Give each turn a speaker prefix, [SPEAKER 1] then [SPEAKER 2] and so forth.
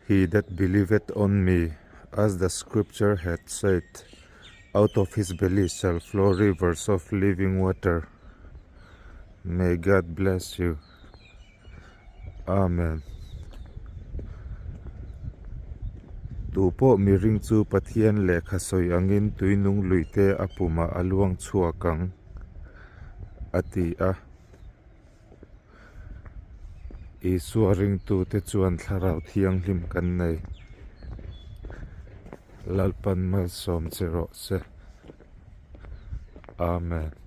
[SPEAKER 1] He that believeth on me, as the scripture hath said, out of his belly shall flow rivers of living water. May God bless you. Amen. Tu pawh miring chu Pathian lehkha sawi angin tuinung luite a pumah a luang chhuak ang, a ti a. Isua ringtute chuan Thlarau Thianghlim kan nei. Lalpan malsawm che rawh se. Amen.